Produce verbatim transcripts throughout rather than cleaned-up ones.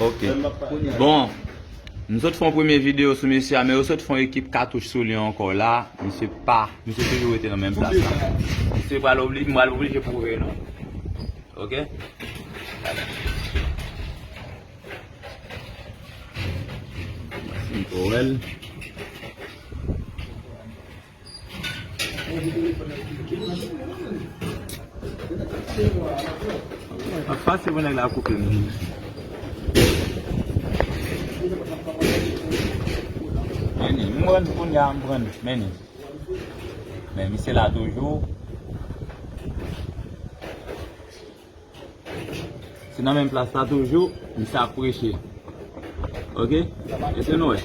Ok. Bon, m sot fè yon premye videyo sou misye a, men yo sot fè yon ekip katouch sou li ankò la. Misye pa, misye toujou rete nan menm plas la. Misye pral obli, m pral oblije pwouve nou. Ok? Gade. Mwen wè l. Ap fasil pou nèg la koupe m. Men ni, m pran kounye a, m pran, men ni. Men misye la toujou. Se nan menm plas la toujou, misye ap preche. Ok? Èske nou wè?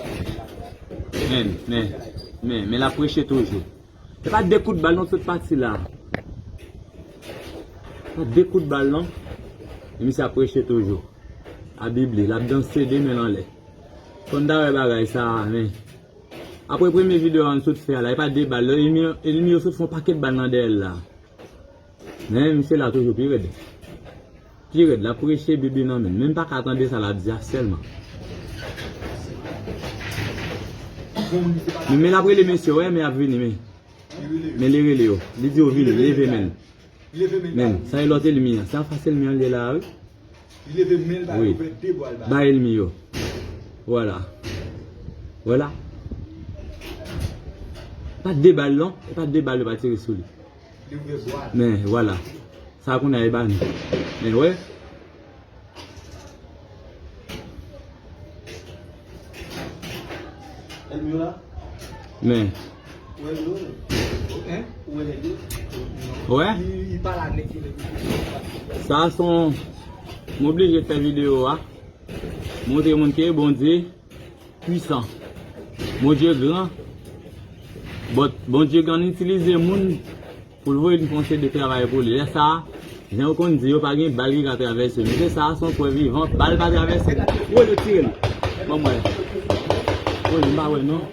Men, men, men, men l ap preche toujou. E pa de kout bal non, tout pati la. Pa de kout bal non. E misye ap preche toujou. A Bib li, l ap danse de men l anlè. Fò n ta wè bagay sa a, men. Apre premye videyo a n sot fè a la, e pa de bal, enmi, enmi yo sot fè yon pakèt bal nan dèyè l la. Men misye la toujou pi rèd. Pi rèd, l ap preche Bib li nan men l. Men m pa ka tande sa l ap di a sèlman. Men, men l ap rele mesye, wè, men ap vini, men. Men li rele yo. Li di yo vini, leve men l. Men, sa e lòt enmi an. Se anfas enmi an li ye la, wi. Li leve men l ba yo, fè de bwa l ba yo. Ba enmi yo. Vwala. Vwala. Pa de bal non, e pa de bal yo pa tire sou li. Li ouvè bwa l. Men, vwala. Sa kounye a e ba nou. Men, wè. Enmi yo la. Men. Ou wè yo? Hein? Ou wè nèg yo? Wè? Li, li pa la nèg yo, nèg yo. Sa se yon, m oblije fè videyo a. Montre moun ke Bondye pwisan. Bondye gran. But Bondye gran itilize moun pou l voye n fè yon seri de travay pou li. Lè sa a, jan yo konn di, yo pa gen bal ki ka travèse. Mesye sa a se yon prèv vivan, bal pa travèse. Woy, yo tire l. Ban m wè. Woy, m pa wè non.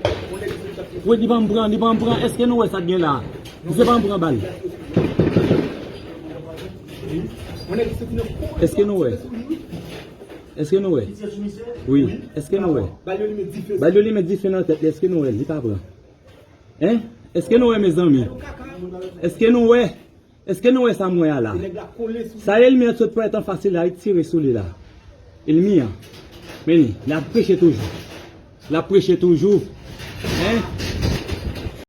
Woy, li pa m pran, li pa m pran. Èske nou wè sa k gen la? Misye pa m pran bal. Èske nou wè? Èske nou wè? Wi. Èske nou wè? Bal yo limen dife nan tèt li. Èske nou wè? Li pa pran. Hein? Èske nou wè, mezanmi? Èske nou wè? Èske nou wè sa m wè a la? Sa enmi an sot fè anfas li la, li tire sou li la. Enmi an. Men li, l ap preche toujou. L ap preche toujou. Hein?